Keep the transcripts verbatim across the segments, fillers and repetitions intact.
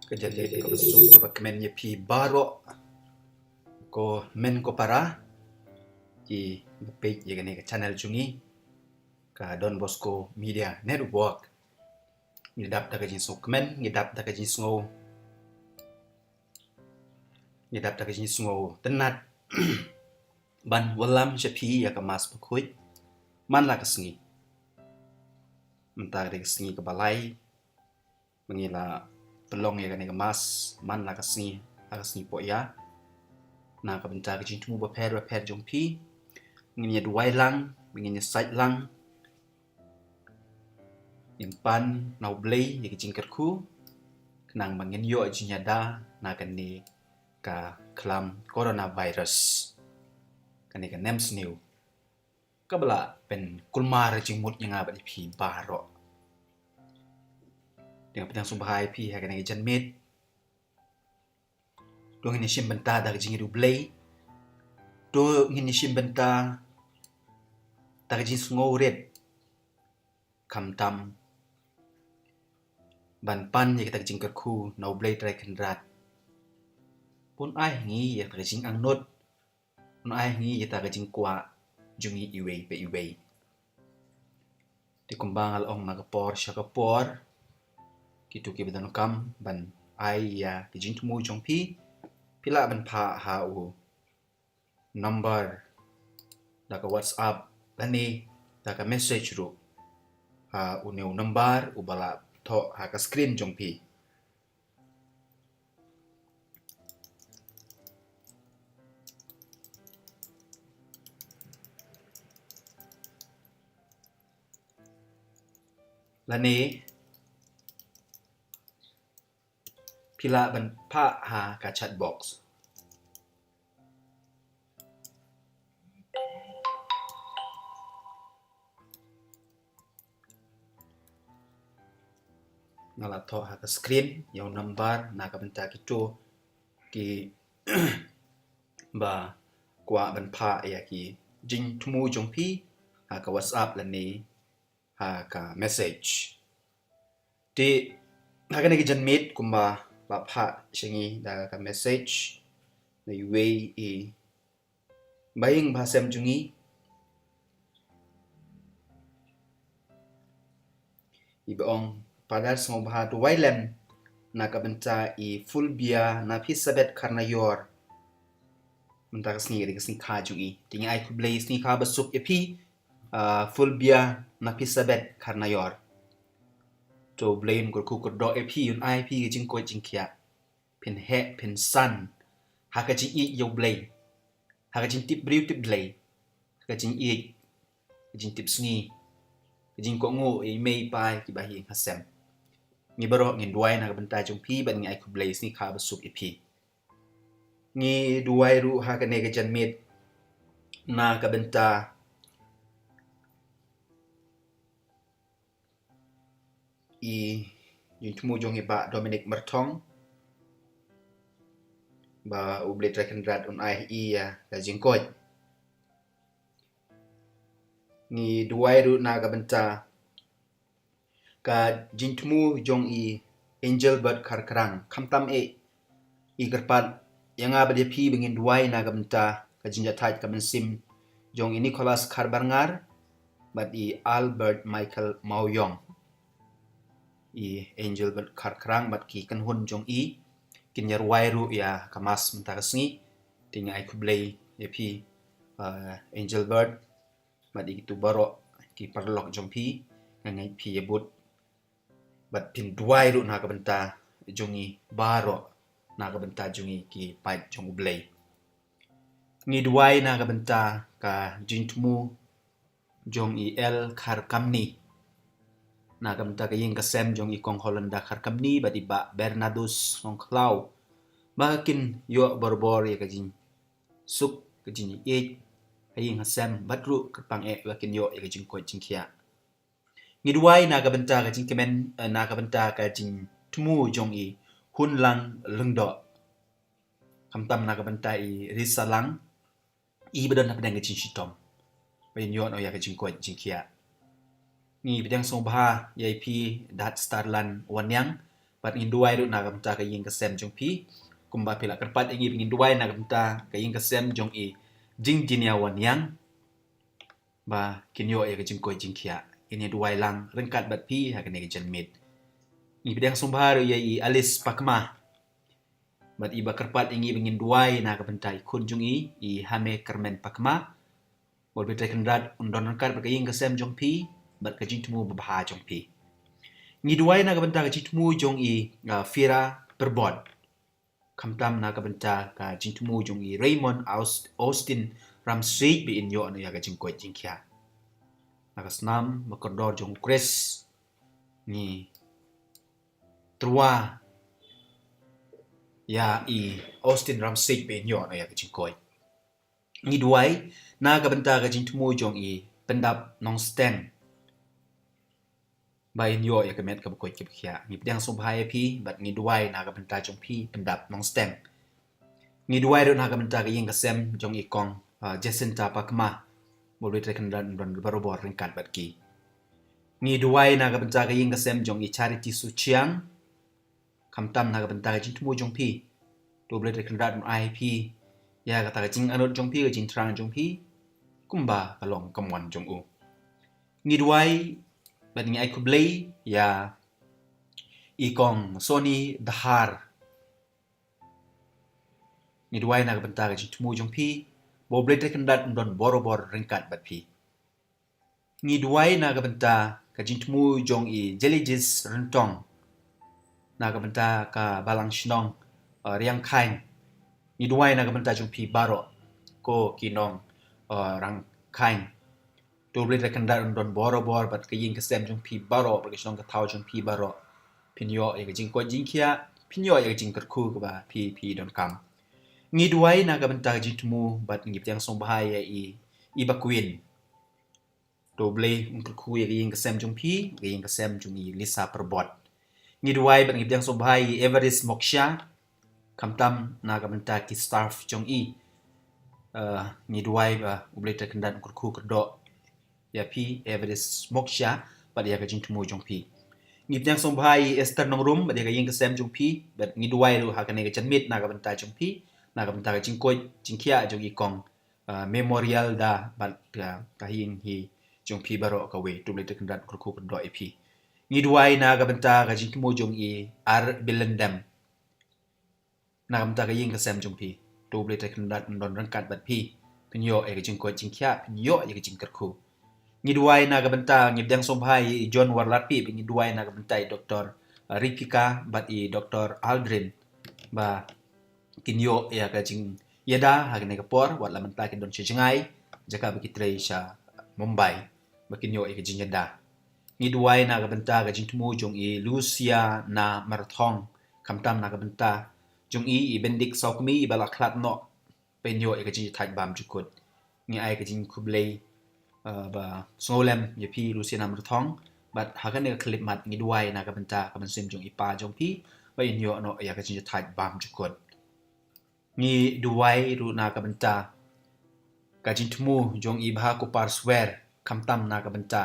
Ka jan ïa ka basuk kaba kmen ïa phi baroh, ko hynmen ko para kiba peit ïa kane ka channel jong ngi, ka Don Bosco Media Network. Ngi dap da ka jingsngewkmen, ngi dap da ka jingsngew, ngi dap da ka jingsngew tynnat ban wallam sha phi ïa ka Mass Bakhuid man la ka sngi. Mynta ka dei ka sngi kaba lai ba ngi la pynlong ïa kane ka Mass man la ka sngi, ha ka sngi Poh Ïa. Na ka bynta ka jingthmu bapher bapher jong phi, ngin ïa duwai lang, ngin ïa sait lang, ngin pan na U Blei ïa ka jingkyrkhu, khnang ba ngin ïoh jingïada na kane ka khlam coronavirus, kane ka nemsniew kaba la pynkulmar jingmut ïa nga bad ïa phi baroh. Te nga pdiang sngewbha ïa phi ha kane ka janmiet. To ngin ïa shim bynta da ka jingïaid U Blei. To ngin ïa shim bynta da ka jingsngewrit, khamtam ban pan ïa kata ka jingkyrkhu na U Blei Trai Kynrad. Bun ai ngi ïa kata ka jingangnud, bun ai ngi ïa kata ka jingkwah jong ngi iwei pa iwei. Te kumba nga la ong na ka por sha ka por, kito kiba donkam ban ai ïa ka jingthmu jong phi, phi lah ban phah ha u number da ka WhatsApp lane da ka message ruh ha une u number uba la thoh ha ka screen jong phi. Lane phi lah ban phah ha ka chat box. Nga la thoh ha ka screen ïa u number na ka bynta kito kiba kwah ban phah ïa ki jingthmu jong phi ha ka WhatsApp lane ha ka message. Te ha kane ka janmiet kumba la phah sha ngi da ka message na iwei i ba ïing ba sem jong ngi, iba ong: Father, sngewbha duwai lem na ka bynta i Fulbia Naphisabeth Kharnaior. Mynta ka sngi ka dei ka sngi kha jong i. Te ngi ai khublei sngi kha basuk ïa phi, ah, Fulbia Naphisabeth Kharnaior. To U Blei un kyrkhu kyrdoh ïa phi, un ai phi ka jingkoit jingkhiah, phin heh phin san ha ka jingïeit ïa U Blei, ha ka jingtip briew tip Blei, ha ka jingïeit, ka jingtip sngi, ka jingkohnguh ïa i mei i pa kiba ha ïing ha sem. Ngi baroh ngin duwai na ka bynta jong phi bad ngi ai khublei sngi kha basuk ïa phi. Ngi duwai ruh ha kane ka janmiet na ka bynta i jingthmu jong i Bah Dominic Myrthong, ba U Blei Trai Kynrad un ai ïa i ka jingkoit. Ngi duwai ruh na ka bynta ka jingthmu jong i Angelbert Kharkrang, khamtam eh i kyrpad ïa nga bad ïa phi ba ngin duwai na ka bynta ka jingïathait ka mynsiem jong i Nicholas Kharbarngar bad i Albert Michael Mawïong. I Angelbert Kharkrang bad ki kynhun jong i kin ïa rwai ruh ïa ka Mass mynta ka sngi. Te ngi ai khublei ïa phi, uh, Angelbert, bad ïa kito baroh ki paralok jong phi. Nga ngeit phi ïa bud bad phin duwai ruh na ka bynta jong ngi baroh, na ka bynta jong ngi ki paid jong U Blei. Ngi duwai na ka bynta ka jingthmu jong i El Kharkamni, na ka bynta ka ïing ka sem jong i Kong Hollanda Kharkamni bad i Bah Bernardus Nongkhlaw, ba kin ïoh borbor ïa ka jingsuk ka jingïeit ha ïing ha sem bad ruh kyrpang eh ba kin ïoh ïa ka jingkoit jingkhiah. Ngi duwai na ka bynta ka jingkmen, eh, na ka bynta ka jingthmu jong i Hunlang Lyngdoh, khamtam na ka bynta i Risalang, i ba don hapdeng ka jingshitom, ba in ïoh noh ïa ka jingkoit jingkhiah. Ngi pdiang sngewbha ïa i phi Dad Starland Wanniang, Bad ngin duwai ruh na ka bynta ka ïing ka sem jong phi. Kumba phi la kyrpad ïa ngi ba ngin duwai na ka bynta ka ïing ka sem jong i Jingjinia Wanniang, ba kin ïoh ïa ka jingkoit jingkhiah. Ngin ïa duwai lang ryngkat bad phi ha kane ka janmiet. Ngi pdiang sngewbha ruh ïa i Alice Pakma, bad i ba kyrpad ïa ngi ba ngin duwai na ka bynta i khun jong i, i Hame Kermen Pakma. Ba U Blei Trai Kynrad un don ryngkat bad ka ïing ka sem jong phi, bad ka jingthmu babha jong phi. Ngi duwai na ka bynta ka jingthmu jong i, ah, Fira Pyrbot. Khamtam na ka bynta ka jingthmu jong i Raymond Aus-, Austin Ramsey, ba in ïoh noh ïa ka jingkoit jingkhiah. Na ka snam ba kordor jong U Khrist, ngi tyrwa ïa i Austin Ramsey ba in ïoh noh ïa ka jingkoit. Ngi duwai na ka bynta ka jingthmu jong i Pyndap Nongsteng, ba in ïoh ïa ka met kaba koit kaba khiah. Ngi pdiang sngewbha ïa phi, bad ngi duwai na ka bynta jong phi Pyndap Nongsteng. Ngi duwai ruh na ka bynta ka ïing ka sem jong i kong, ah, Jacinta Pakma. Ba U Blei Trai Kynrad un don barobor ryngkat bad ki. Ngi duwai na ka bynta ka ïing ka sem jong i Charity Suchiang. Khamtam na ka bynta ka jingthmu jong phi. To U Blei Trai Kynrad un ai phi ïa kata ka jingangnud jong phi, ka jingthrang jong phi, kumba ka long ka mon jong u. Ngi duwai bad ngi ai khublei ïa i kong Sony Dahar. Ngi duwai na ka bynta ka jingthmu jong phi, ba U Blei Trai Kynrad un don barobor ryngkat bad phi. Ngi duwai na ka bynta ka jingthmu jong i Jelijis Ryntong, na ka bynta ka balang shnong, uh, Riangkhain. Ngi duwai na ka bynta jong phi baroh, ko ki nong, uh, Rangkhain. To U Blei Trai Kynrad un don barobor bad ka ïing ka sem jong phi baroh, bad ka shnong ka thaw jong phi baroh. Phin ïoh ïa ka jingkoit jingkhiah, phin ïoh ïa ka jingkyrkhu kaba phi, phi donkam. Ngi duwai na ka bynta ka jingthmu bad ngi pdiang sngewbha ïa i, i Bah Queen. To U Blei un kyrkhu ïa ka ïing ka sem jong phi, ka ïing ka sem jong i Lisa Pyrbot. Ngi duwai bad ngi pdiang sngewbha ïa i Everest Moksha, khamtam na ka bynta ki staff jong i. Uh, ngi duwai ba U Blei Trai Kynrad un kyrkhu kyrdoh ïa phi Everest Moksha, bad ïa ka jingthmu jong phi. Ngi pdiang sngewbha ïa i Esther Nongrum, bad ïa ka ïing ka sem jong phi, bad ngi duwai ruh ha kane ka janmiet na ka bynta jong phi, na ka bynta ka jingkoit jingkhiah jong i kong, uh, Memorial da bad, uh, ka ïing hi jong phi baroh kawei, to U Blei Trai Kynrad un kyrkhu kyrdoh ïa phi. Ngi duwai na ka bynta ka jingthmu jong i Ar Bilendem, na ka bynta ka ïing ka sem jong phi. To U Blei Trai Kynrad un don ryngkat bad phi. Phin ïoh ïa ka jingkoit jingkhiah, phin ïoh ïa ka jingkyrkhu. Ngi duwai na ka bynta, ngi pdiang sngewbha ïa i John Warlatpih, bad ngi duwai na ka bynta i Doktor Ripika bad i Doktor Aldrin, ba kin ïoh ïa ka jingïada ha kane ka por, wat la mynta kin don sha Jngai, jaka ba ki trei sha Mumbai, ba kin ïoh ïa ka jingïada. Ngi duwai na ka bynta ka jingthmu jong i Lucia na Marathon, khamtam na ka bynta jong i, i Bendik Sawkmie, i ba la khlad noh, phin ïoh ïa ka jingïathait bymjukut. Ngi ai ka jingkhublei, uh, ba sngewlem ïa phi Lucia na Marathon, bad ha kane ka khyllipmat ngi duwai na ka bynta ka mynsiem jong i pa jong phi, ba in ïoh noh ïa ka jingïathait bymjukut. Ngi duwai ruh na ka bynta ka jingthmu jong i Bah Kupar Swer, khamtam na ka bynta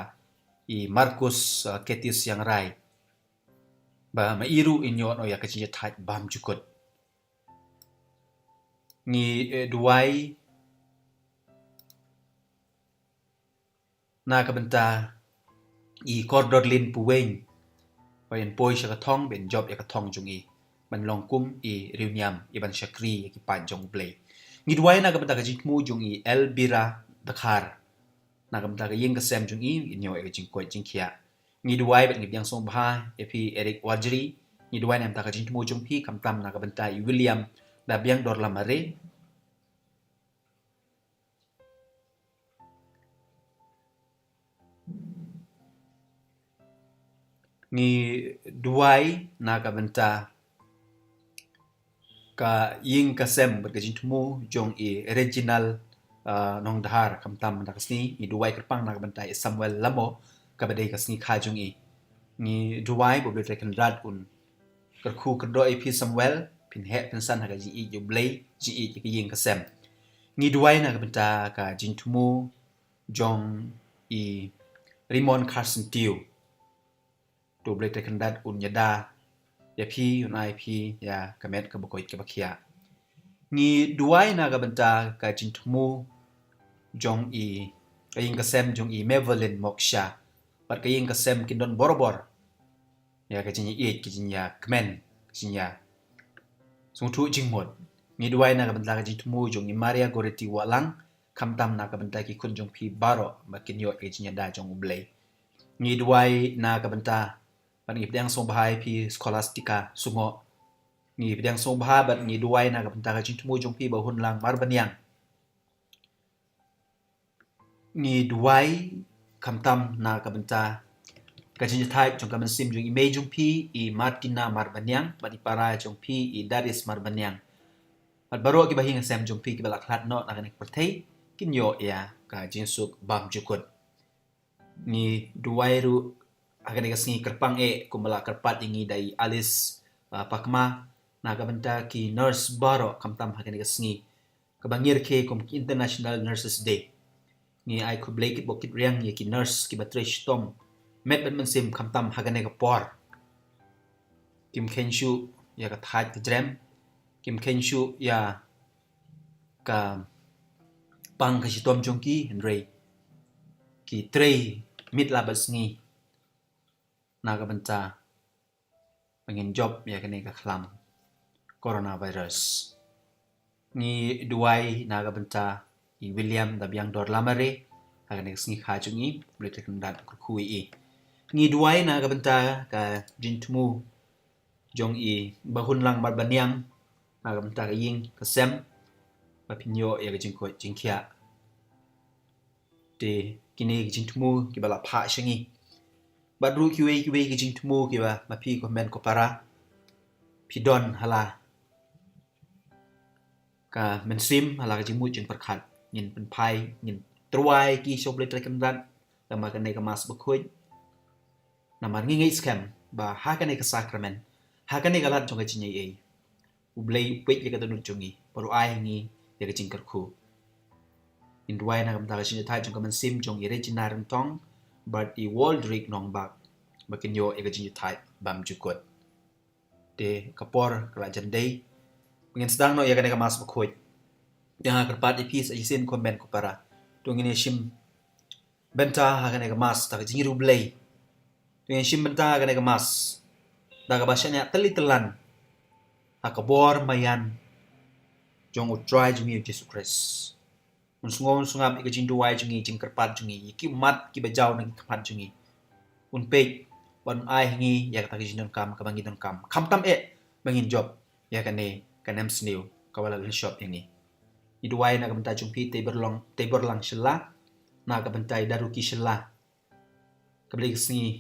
i Markus, uh, Ketis Ïangrai, ba ma i ruh in ïoh noh ïa ka jingïathait bymjukut. Ngi, eh, duwai na ka bynta i Kordorlin Puweng, ba in poi sha ka thong, ba in jop ïa ka thong jong i, ban long kum i riewniam, i ban shakri ïa ki paid jong U Blei. Ngi duwai na ka bynta ka jingthmu jong i Elvira Dkhar, na ka bynta ka ïing ka sem jong i, in ïoh ïa ka jingkoit jingkhiah. Ngi duwai bad ngi pdiang sngewbha ïa phi Eric Warjri. Ngi duwai na ka bynta ka jingthmu jong phi, khamtam na ka bynta i William da Biang Dorlamare. Ngi duwai na ka bynta ka ïing ka sem bad ka jingthmu jong i Reginald, uh, Nongdhar, khamtam mynta ka sngi. Ngi duwai kyrpang na ka bynta i Samuel Lamo, kaba dei ka sngi kha jong i. Ngi duwai ba U Blei Trai Kynrad un kyrkhu kyrdoh ïa phi Samuel, phin heh phin san ha ka jingïeit U Blei, jingïeit ïa ka ïing ka sem. Ngi duwai na ka bynta ka jingthmu jong i Rimon Carson Tiew. To U Blei Trai Kynrad un ïada ïa phi, un ai phi ïa ka met kaba koit kaba khiah. Ngi duwai na ka bynta ka jingthmu jong i, ka ïing ka sem jong i Mavelin Moksha bad ka ïing ka sem kin don borabor ïa ka jingïeit, ka jingïakmen, ka jingïasngewthuh jingmut. Ngi duwai na ka bynta ka jingthmu jong i Maria Goretti Wahlang, khamtam na ka bynta ki khun jong phi baroh ba kin ïoh ïa ka jingïada jong U Blei. Ngi duwai na ka bynta, bad ngi pdiang sngewbha ïa phi Scholastica Sungoh. Ngi pdiang sngewbha bad ngi duwai na ka bynta ka jingthmu jong phi Bahunlang Marbaniang. Ngi duwai khamtam na ka bynta ka jingïathaid jong ka mynsiem jong i mei jong phi i Martina Marbaniang bad i para jong phi i Darius Marbaniang. Bad baroh kiba ïing sem jong phi kiba la khlad noh na kane ka pyrthei kin ïoh ïa ka jingsuk bymjukut. Ngi duwai ruh ha kane ka sngi kyrpang eh kumba la kyrpad ïa ngi da i Alice, ah, Pakma, na ka bynta ki nurse baroh khamtam ha kane ka sngi kaba ngi rakhe kum ki International Nurses Day. Ngi ai khublei kitbok kitriang ïa ki nurse kiba trei shitom met bad mynsiem khamtam ha kane ka por. Kim kheiñ shuh ïa ka thait ka jrem, kim kheiñ shuh ïa ka pang ka shitom jong ki, hynrei ki trei miet la bad sngi na ka bynta ba ngin jop ïa kane ka khlam coronavirus. Ngi duwai na ka bynta i William da Biang Dor Lamare ha kane ka sngi kha jong i, U Blei Trai Kynrad kyrkhu ïa i. Ngi duwai na ka bynta ka jingthmu jong i Bahunlang Marbaniang na ka bynta ka ïing ka sem ba phin ïoh ïa ka jingkoit jingkhiah. Te kine ki jingthmu kiba la phah sha ngi. Bad ruh kiwei kiwei ki jingthmu kiba ma phi ko hynmen ko para phi don ha la ka mynsiem, ha la ka jingmut jingpyrkhat. Ngin pynphai, ngin tyrwa ïa ki sha U Blei Trai Kynrad lyngba kane ka Mass bakhuid. Namar ngi ngeit skhem ba ha kane ka sakramen, ha kane ka lad jong ka jingaiei, U Blei u peit ïa ka dohnud jong ngi bad u ai ha ngi ïa ka jingkyrkhu. Ngin duwai na ka bynta ka jingïathaid jong ka mynsiem jong i Regina Ryntong bad i Waldrick Nongbak ba kin ïoh ïa ka jingïathaid bymjukut. Te ka por ka la jan dei ba ngin sdang noh ïa kane ka Mass bakhuid. Te nga kyrpad ïa phi sa shisien ko hynmen ko para, to ngin ïa shim bynta ha kane ka Mass da ka jingriewblei. To ngin shim bynta ha kane ka Mass da kaba shaniah tylli tyllan ha ka bor maïan jong U Trai jong ngi U Jisu Khrist. Un sngew, un sngap ïa ka jingduwai jong ngi, jingkyrpad jong ngi, ïa ki ummat kiba jaw na ki khmat jong ngi. Un peit bad un ai ha ngi ïa kata ka jingdonkam kaba ngi donkam, khamtam eh ba ngin jop ïa kane ka nemsniew kaba la lynshop ïa ngi. Ngi duwai na ka bynta jong phi Teiborlang, Teiborlang Shylla, na ka bynta i Daruki Shylla, kaba dei ka sngi,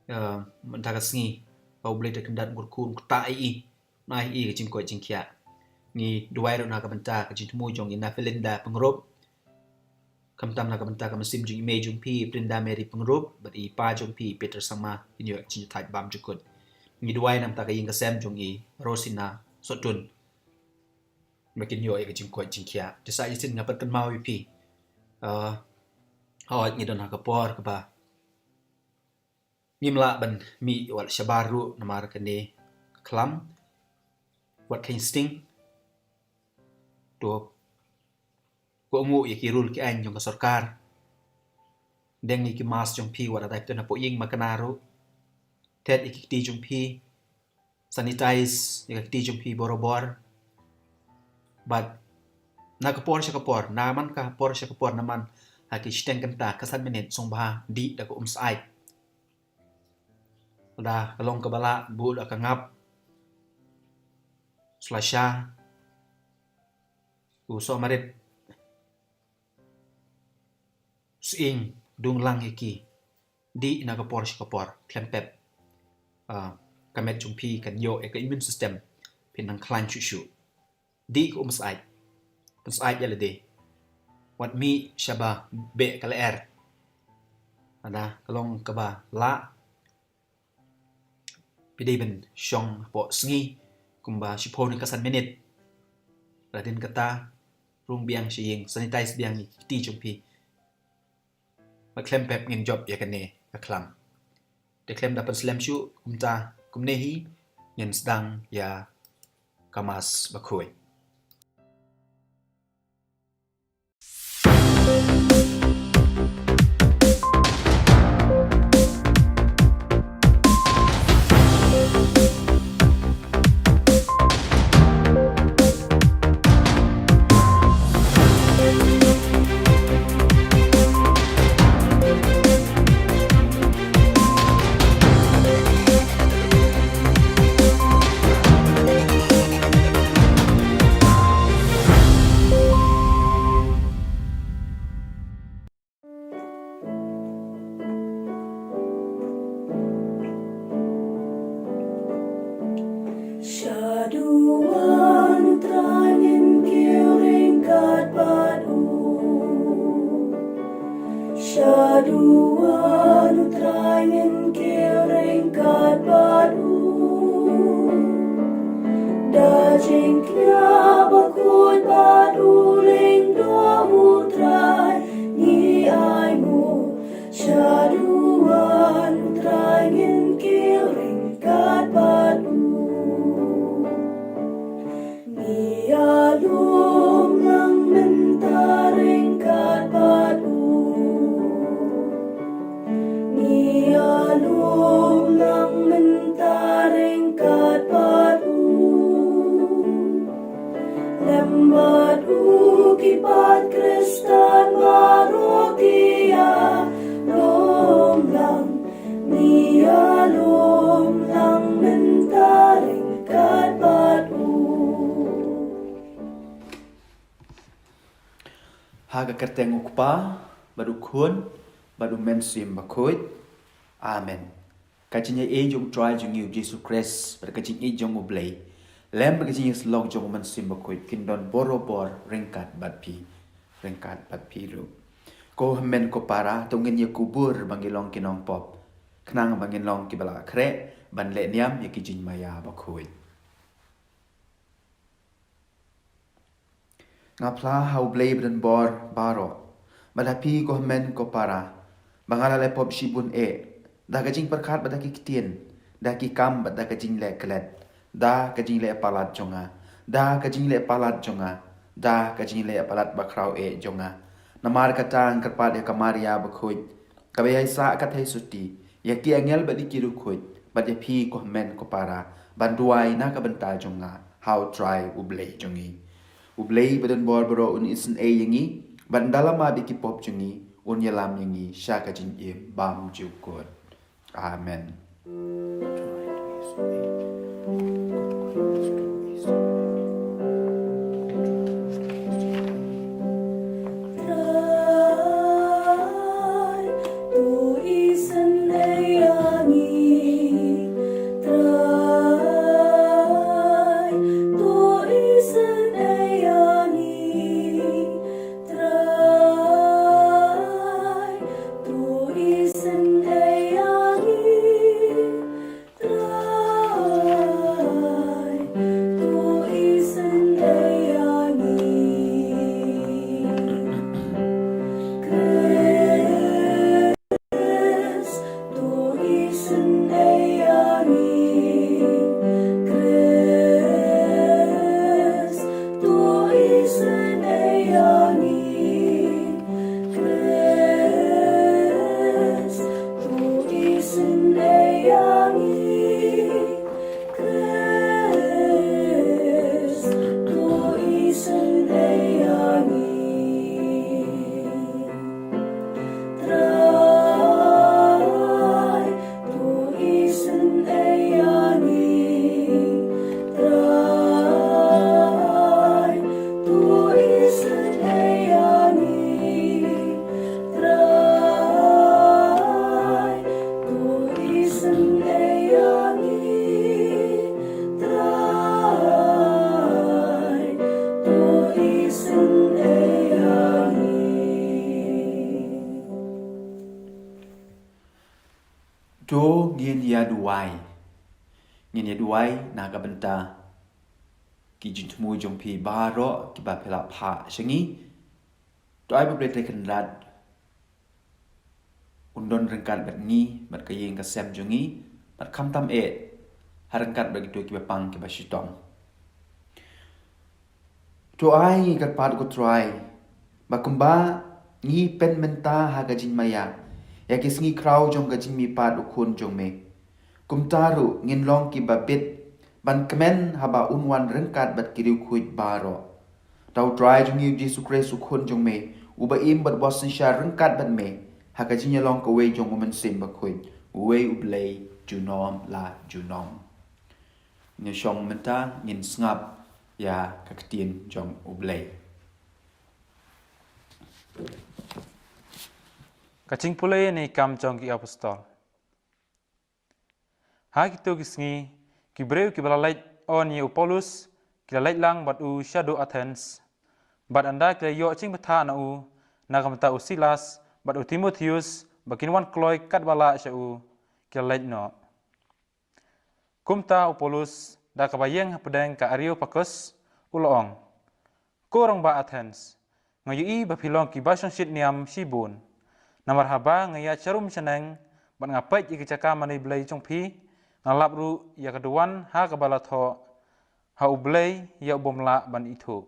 eh, mynta ka sngi ba U Blei Trai Kynrad un kyrkhu, un ktah ïa i, un ai ha i ka jingkoit jingkhiah. Ngi duwai ruh na ka bynta ka jingthmu jong i Nafelinda Pyngrope, khamtam na ka bynta ka mynsiem jong i mei jong phi i Prinda Mary Pyngrope bad i pa jong phi i Peter Sangma, kin ïoh ïa ka jingïathaid bymjukut. Ngi duwai na ka bynta ka ïing ka sem jong i Rosina Sohtun ba kin ïoh ïa ka jingkoit jingkhiah. Te sa shisien nga pynkynmaw ïa phi, ah, hooid ngi don ha ka por kaba ngim lah ban mih wat shabar ruh namar kane ka khlam wat kheiñ sting. To kohnguh ïa ki rule ki aiñ jong ka sorkar. Deng ïa ki mask jong phi wat la dei phi don hapoh ïing, makna ruh. Thet ïa ki kti jong phi, sanitize ïa ki kti jong phi borabor. Bad na ka por sha ka por, na man ka por sha ka por, na man ha ki shiteng kynta, ka san minit, sngewbha dih da ka um syaid. Lada ka long kaba lah, buh da ka ngap, slasha, u sohmarit, sying, dung lang ïa ki. Dih na ka por sha ka por, khlem pep, ah, ka met jong phi kan ïoh ïa ka immune system, phin nang khlaiñ shuh shuh. Dih ka um syaid, pynsyaid ïa lade. Wat mih shaba beh ka lyer. Lada ka long kaba lah, phi dei ban shong hapoh sngi kumba shiphew ne ka san minit. Lada dei kata, rung biang sha ïing, sanitize biang ïa ki kti jong phi. Bad khlem pep ngin jop ïa kane ka khlam. Te khlem da pynslem shuh, kumta kumne hi, Ngin sdang ïa ka Mass bakhuid. Shaduh U Trai, ngin kiew ryngkat bad u. Shaduh U Trai, ngin kiew ryngkat bad u. Da jingkñia bakhuid bad u lyngdoh U Trai ngi ai nguh. Shaduh U Trai, ngin kiew ryngkat bad u. Ngi ïalum lang mynta ryngkat bad u. Ngi ïalum lang mynta ryngkat bad u. Lem bad u ki paid Khristan baroh ki ïalum lang. Ngi ïalum lang mynta ryngkat bad u. Ha ka kyrteng U Kpa, bad U Khun, bad U Mynsiem Bakhuid. Amen. Ka jingïeit jong U Trai jong ngi U Jisu Khrist, bad ka jingïeit jong U Blei, lem bad ka jingïasyllok jong U Mynsiem Bakhuid, kin don borabor ryngkat bad phi, ryngkat bad phi ruh. Ko hynmen ko para, to ngin ïakubur ba ngi long ki nongpop, khnang ba ngin long kiba la khreh ban leh niam ïa ki jingmaïa bakhuid. Nga phla ha U Blei badonbor baroh, bad ha phi ko hynmen ko para, ba nga la leh pop shibun eh, da ka jingpyrkhat bad da ki ktien, da ki kam bad da ka jingleh klet, da ka jingleh palat jong nga, da ka jingleh palat jong nga, da ka jingleh palat bakhraw eh jong nga. Namar kata nga kyrpad ïa ka Maria bakhuid, kaba ïai sah ka theisotti, ïa ki angel bad ïa ki riewkhuid, bad ïa phi ko hynmen ko para, ban duwai na ka bynta jong nga ha U Trai U Blei jong ngi. U Blei badonbor baroh un isynei ïa ngi, bad ynda la map ïa ki pop jong ngi, un ïalam ïa ngi sha ka jingim bymjukut. Amen. Trai, to isynei ïa ngi. Trai, to isynei ïa ngi. Trai, to isynei ïa ngi. Trai, to isynei ïa ngi. Khrist, to isynei ïa ngi. Khrist, to isynei ïa ngi. Khrist, to isynei ïa ngi. Khrist, to isynei ïa ngi. Trai, to isynei ïa ngi. Trai, to isynei ïa ngi. Trai, to isynei ïa ngi. Trai, to isynei ïa ngi. To ngin ïa duwai. Ngin ïa duwai na ka bynta ki jingthmu jong phi baroh kiba phi la phah sha ngi. To ai ba U Blei Trai Kynrad un don ryngkat bad ngi, bad ka ïing ka sem jong ngi, bad khamtam eh ha ryngkat bad kito kiba pang kiba shitom. To ai ngi kyrpad ko Trai, ba kumba ngi pynmynta ha ka jingmaïa ïa ki sngi khraw jong ka jingmihpat u Khun jong me, kumta ruh ngin long kiba bit ban kmen haba un wan ryngkat bad ki riewkhuid baroh. Da u Trai jong ngi u Jisu Khrist u Khun jong me, uba im bad ba synshar ryngkat bad me ha ka jingïalong kawei jong u Mynsiem Bakhuid, uwei U Blei junom la junom. Ngin shong mynta, ngin sngap ïa ka ktien jong U Blei. Ka jingpule na ki Kam jong ki Apostol. Ha kito ki sngi, ki briew kiba la leit on ïa u Paulus ki la leit lang bad u shaduh Athens. Bad ynda ki la ïoh jingbthah na u, na ka bynta u Silas bad u Timotheus ba kin wan kloi katba lah sha u, ki la leit noh. Kumta u Paulus da kaba ïeng hapdeng ka Areopagus u la ong, Ko rangbah Athens, nga ïohi ba phi long kiba shongshit niam shibun. Namar haba nga ïaid sharum shaneng bad nga peit ïa ki jaka mane blei jong phi, nga lap ruh ïa ka duwan ha kaba la thoh, ha U Blei ïa u bym lah ban ithuh.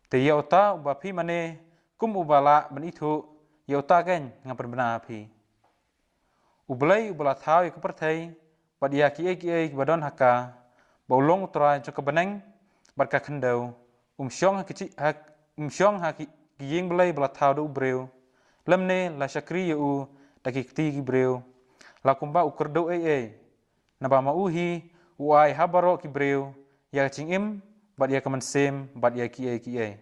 Te ïa uta uba phi mane kum uba lah ban ithuh, ïa uta keiñ nga pynbna ha phi. U Blei uba la thaw ïa ka pyrthei bad ïa kiei kiei kiba don ha ka, ba u long u Trai jong ka bneng bad ka khyndew, um shong ha ki chi-, ha, um shong ha ki, ki ïing blei ba la thaw da u briew, lymne la shakri ïa u da ki kti ki briew, la kumba u kyrduh ei ei. Naba ma u hi u ai ha baroh ki briew ïa ka jingim bad ïa ka mynsiem bad ïa kiei kiei.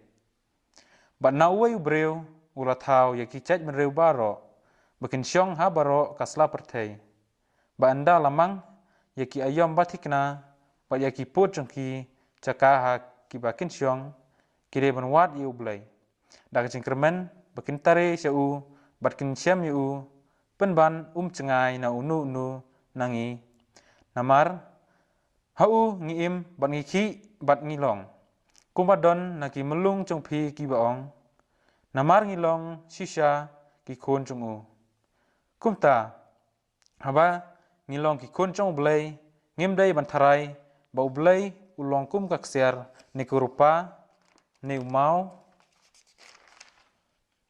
Bad na uwei u briew u la thaw ïa ki jait bynriew baroh ba kin shong ha baroh ka sla pyrthei, ba ynda la mang ïa ki aïom ba thikna bad ïa ki pud jong ki jaka ha kiba kin shong, ki dei ban wad ïa U Blei da ka jingkyrmen ba kin tare sha u bad kin shem ïa u, pynban um jngai na uno uno na ngi. Namar ha u ngi im bad ngi khih bad ngi long, kumba don na ki myllung jong phi kiba ong, namar ngi long shisha ki khun jong u. Kumta haba ngi long ki khun jong U Blei, ngim dei ban tharai ba U Blei u long kum ka ksiar ne ka rupa ne u maw,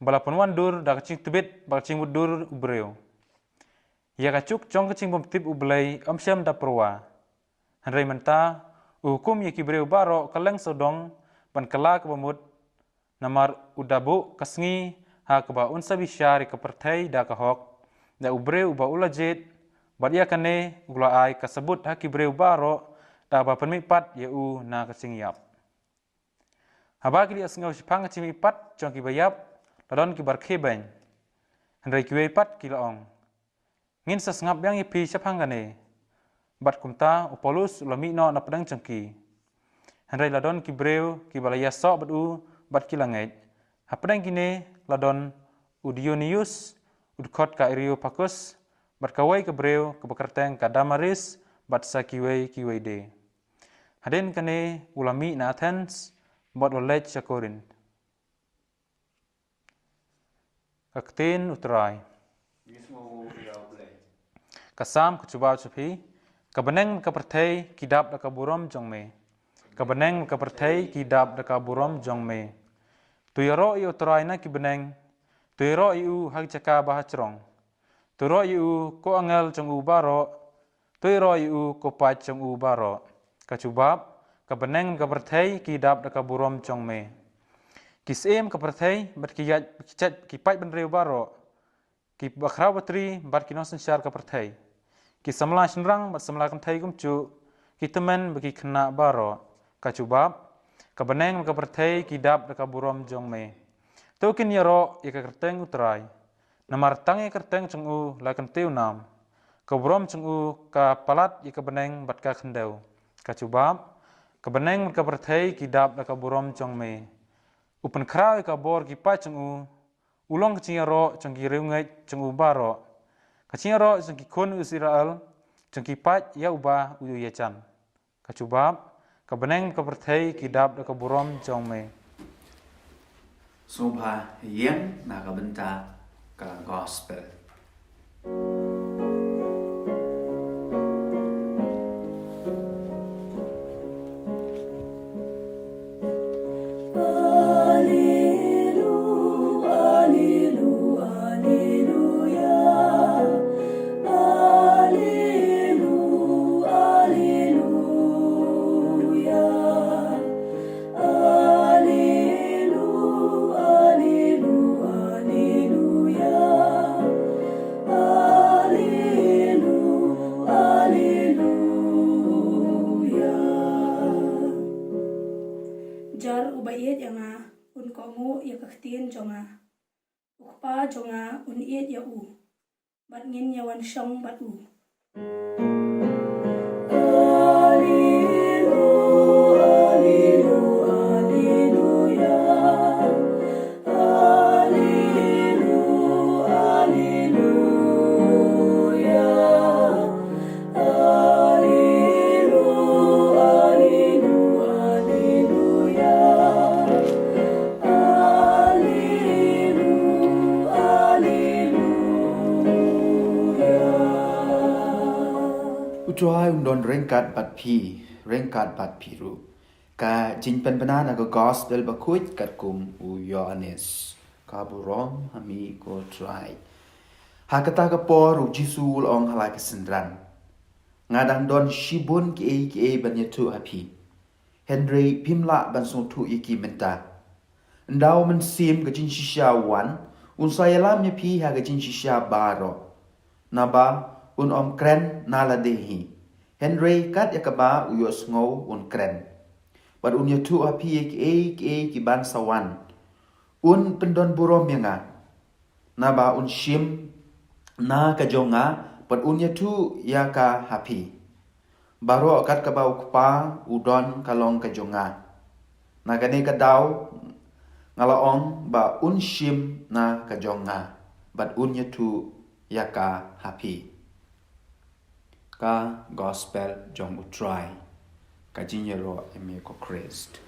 ba la pynwandur da ka jingtbit bad ka jingmutdur u briew. Ïa ka juk jong ka jingbymtip U Blei ym shym da pyrwa. Hynrei mynta u hukum ïa ki briew baroh ka leng sawdong ban kylla kaba mut, namar u da buh ka sngi ha kaba un sa bishar ïa ka pyrthei da ka hok, da u briew uba u la jied, bad ïa kane u la ai ka sabut ha ki briew baroh da kaba pynmihpat ïa u na ka jingïap. Haba ki la ïohsngew shaphang ka jingmihpat jong kiba ïap, la don kiba rkhie beiñ. Hynrei kiwei pat ki la ong, ngin sa sngap biang ïa phi shaphang kane. Bad kumta u Paulus u la mih noh na pdeng jong ki. Hynrei la don ki briew kiba la ïasoh bad u bad ki la ngeit. Hapdeng kine la don u Dionius, u dkhot ka Areopagus, bad kawei ka briew kaba kyrteng ka Damaris, bad sa kiwei kiwei de. Hadien kane u la mih na Athens bad u la leit sha Korinth. Ka ktien U Trai. Ka Salm ka jubab sha phi. Ka bneng ka pyrthei ki dap da ka burom jong me. Ka bneng ka pyrthei ki dap da ka burom jong me. To ïaroh ïa U Trai na ki bneng. To ïaroh ïa u ha ki jaka ba ha jrong. To ïaroh ïa u ko angel jong u baroh. To ïaroh ïa u ko paid jong u baroh. Ka jubab, ka bneng ka pyrthei ki dap da ka burom jong me. Ki syiem ka pyrthei bad ki ïaid, ki jait, ki paid bynriew baroh kiba khraw batri bad ki nongsynshar ka pyrthei, ki samla shynrang bad samla kynthei kumjuh, ki tymmen bad ki khynnah baroh. Ka jubab, ka bneng ka pyrthei ki dap da ka burom jong me. To kin ïaroh ïa ka kyrteng U Trai. Namar tang ïa ka kyrteng jong u la kyntiew nam. Ka burom jong u ka palat ïa ka bneng bad ka khyndew. Ka jubab, ka bneng bad ka pyrthei ki dap da ka burom jong me. U pynkhraw ïa ka bor ki paid jong u. U long ka jingïaroh jong ki riewngeit jong u baroh. Ka jingïaroh jong ki khun Israel, jong ki paid ïa uba u ïajan. Ka jubab, ka bneng ka pyrthei ki dap da ka burom jong me. Sngewbha ïeng na ka bynta ka gospel. jong nga un ïeit ïa u, bad ngin ïa wan shong bad u. U Trai un don ryngkat bad phi, ryngkat bad phi ruh. Ka jingpynbna na ka Gospel Bakhuid katkum u Ïoannis. Ka burom ha me ko Trai. Ha kata ka por u Jisu u la ong ha la ki synran, nga dang don shibun kiei kiei ban ïathuh ha phi, hynrei phim lah ban sngewthuh ïa ki mynta. Ynda u Mynsiem ka jingshisha u wan, un sa ïalam ïa phi ha ka jingshisha baroh. Naba un ym kren na lade hi, hynrei kat ïa kaba u ïohsngew un kren, bad un ïathuh ha phi ïa kiei kiei kiban sa wan. Un pyndon burom ïa nga, naba un shim na ka jong nga, bad un ïathuh ïa ka ha phi. Baroh kat kaba u Kpa u don ka long ka jong nga. Na kane ka daw nga la ong ba un shim na ka jong nga, bad un ïathuh ïa ka ha phi. Ka Gospel jong u Trai. Ka jingïaroh ïa me ko Khrist.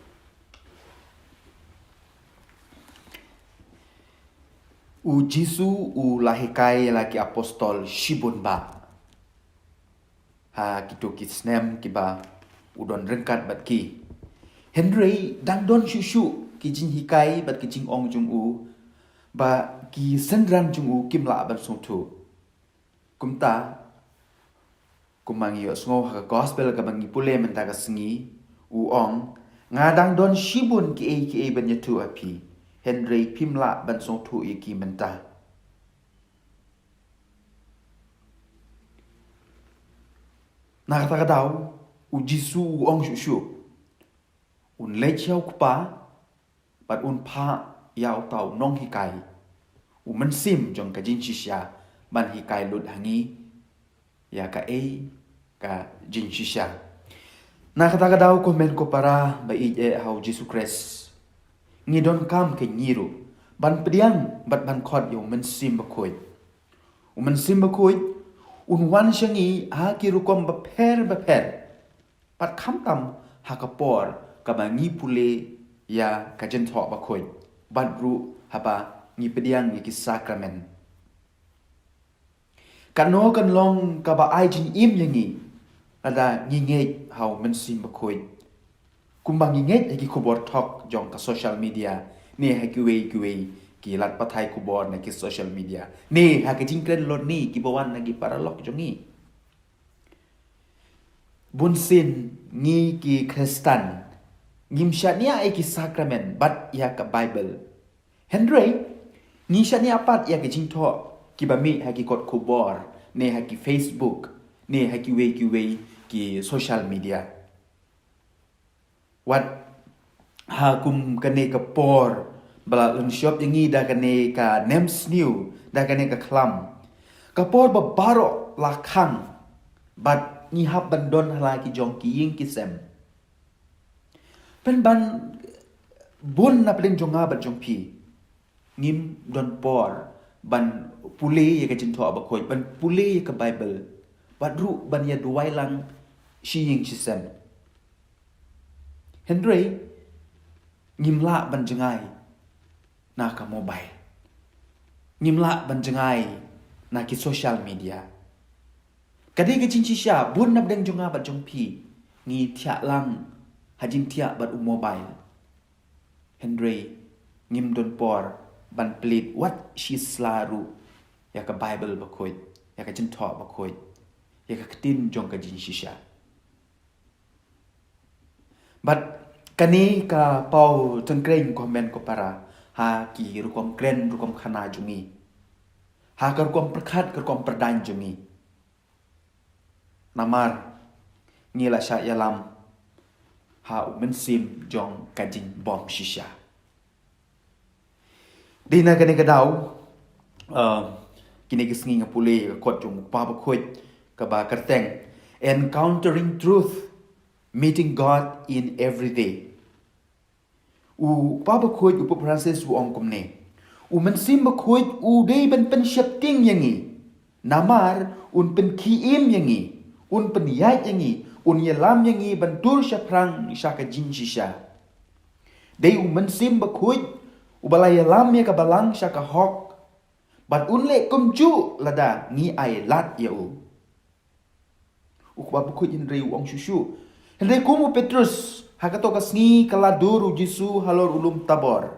U Jisu u la hikai ïa la ki apostol shibun bha ha kito ki snem kiba u don ryngkat bad ki. Hynrei dang don shuh shuh ki jinghikai bad ki jingong jong u ba ki synran jong u kim lah ban sngewthuh. Kumta, kumba ngi ïohsngew ha ka Gospel kaba ngi pule mynta ka sngi, u ong, nga dang don shibun kiei kiei ban ïathuh ha phi, hynrei phim lah ban sngewthuh ïa ki mynta. Na kata ka daw, u Jisu u ong shuh shuh, un leit sha u Kpa, bad un phah ïa uta u nonghikai, u Mynsiem jong ka jingshisha, ban hikai lut ha ngi ïa kaei ka jingshisha. Na kata ka daw ko hynmen ko para ba ïeit eh ha u Jisu Khrist, ngi donkam kein ngi ruh ban pdiang bad ban khot ïa u Mynsiem Bakhuid. U Mynsiem Bakhuid un wan sha ngi ha ki rukom bapher bapher, bad khamtam ha ka por kaba ngi pule ïa ka Jingthoh Bakhuid, bad ruh haba ngi pdiang ïa ki sakramen. Kano kan long kaba ai jingim ïa ngi lada ngi ngeit ha u Mynsiem Bakhuid, kumba ngi ngeit ha ki khubor thok jong ka social media, ne ha kiwei kiwei ki lad pathai khubor na ki social media, ne ha ki jingkren lorni kiba wan na ki paralok jong ngi. Bunsien ngi ki Khristan ngim shaniah ïa ki sakramen bad ïa ka Baibl. Hynrei ngi shaniah pat ïa ki jingthoh kiba mih ha ki kot khubor, ne ha ki Facebook, ne ha kiwei kiwei ki social media. Wat ha kum kane ka por ba la lynshop ïa ngi da kane ka nemsniew, da kane ka khlam, ka por ba baroh la khang bad ngi hap ban don ha la ki jong ki ïing ki sem. Pynban bun na pdeng jong nga bad jong phi ngim don por ban pule ïa ka Jingthoh Bakhuid, ban pule ïa ka Baibl, bad ruh ban ïa duwai lang shi ïing shi sem. Hynrei ngim lah ban jngai na ka mobile, ngim lah ban jngai na ki social media. Ka dei ka jingshisha, bun na pdeng jong nga bad jong phi ngi thiah lang ha jingthiah bad u mobile. Hynrei ngim don por ban plie wat shi sla ruh ïa ka Baibl Bakhuid, ïa ka Jingthoh Bakhuid, ïa ka ktien jong ka jingshisha. Bad kane ka paw tyngkreiñ ko hynmen ko para ha ki rukom kren rukom khana jong ngi, ha ka rukom pyrkhat ka rukom pyrdaiñ jong ngi. Namar ngi la shah ïalam ha u mynsiem jong ka jingbymshisha. Dei na kane ka daw Uh, kine ki sngi nga pule ka kot jong u Kpa Bakhuid kaba kyrteng Encountering Truth, Meeting God in Everyday. U Kpa Bakhuid u Pope Francis u ong kumne: U Mynsiem Bakhuid u dei ban pynsheptieng ïa ngi. Namar un pynkhie im ïa ngi, un pynïaid ïa ngi, un ïalam ïa ngi ban tur shaphrang sha ka jingshisha. Dei u Mynsiem Bakhuid uba la ïalam ïa ka balang sha ka hok, bad un leh kumjuh lada ngi ai lad ïa u. U Kpa Bakhuid hynrei u ong shuh shuh. Hynrei kum u Petrus, ha kato ka sngi ka la dur u Jisu halor u lum Tabor.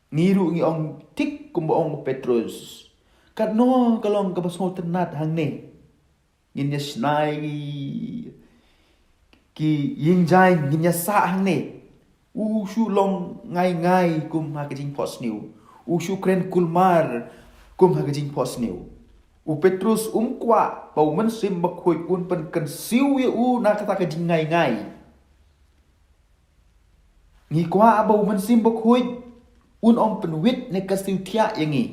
Ngi ruh ngi ong thik kumba ong u Petrus. Katno ka long kaba sngewtynnat hangne. Ngin ïa shna ki, ki ïing jaiñ, ngin ïa sah hangne. U shu long ngai ngai kum ha ka jingphohsniew. U shu kren kulmar kum ha ka jingphohsniew. U Petrus um kwah ba u Mynsiem Bakhuid un pynkynsiewsih ïa u na kata ka jingngai ngai. Ngi kwah ba u Mynsiem Bakhuid un ym pynwit ne kyrsiew thiah ïa ngi.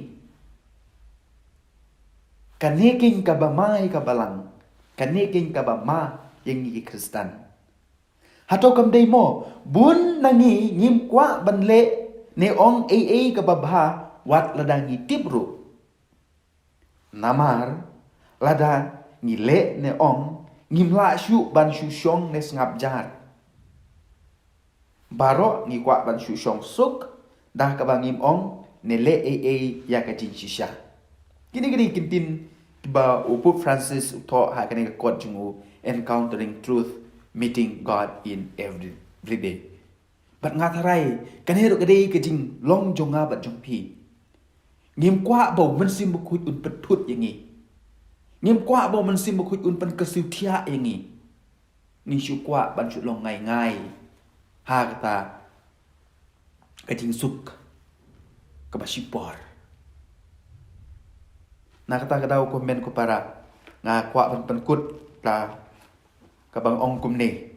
Kane keiñ kaba ma ïa ka balang. Kane keiñ kaba ma ïa ngi ki Khristan. Hato kam dei mo, bun na ngi ngim kwah ban leh ne ong ei ei kaba bha wat lada ngi tip ruh. Namar lada ngi leh ne ong, ngim lah shuh ban shu shong ne sngap jar. Baroh ngi kwah ban shu shong suk da kaba ngim ong ne leh ei ei ïa ka jingshisha. Kine ki dei ki ktien kiba u Pope Francis u thoh ha kane ka kot jong u, Encountering Truth, Meeting God in Every, Everyday. Bad nga tharai kane ruh ka dei ka jinglong jong nga bad jong phi. Ngim kwah ba u Mynsiem Bakhuid un pynthut ïa ngi. Ngim kwah ba u Mynsiem Bakhuid un pynkyrsiew thiah ïa ngi. Ngi shu kwah ban shu long ngai ngai ha kata ka jingsuk kaba shipor. Na kata ka daw, ko hynmen ko para, nga kwah ban pynkut da kaba nga ong kumne: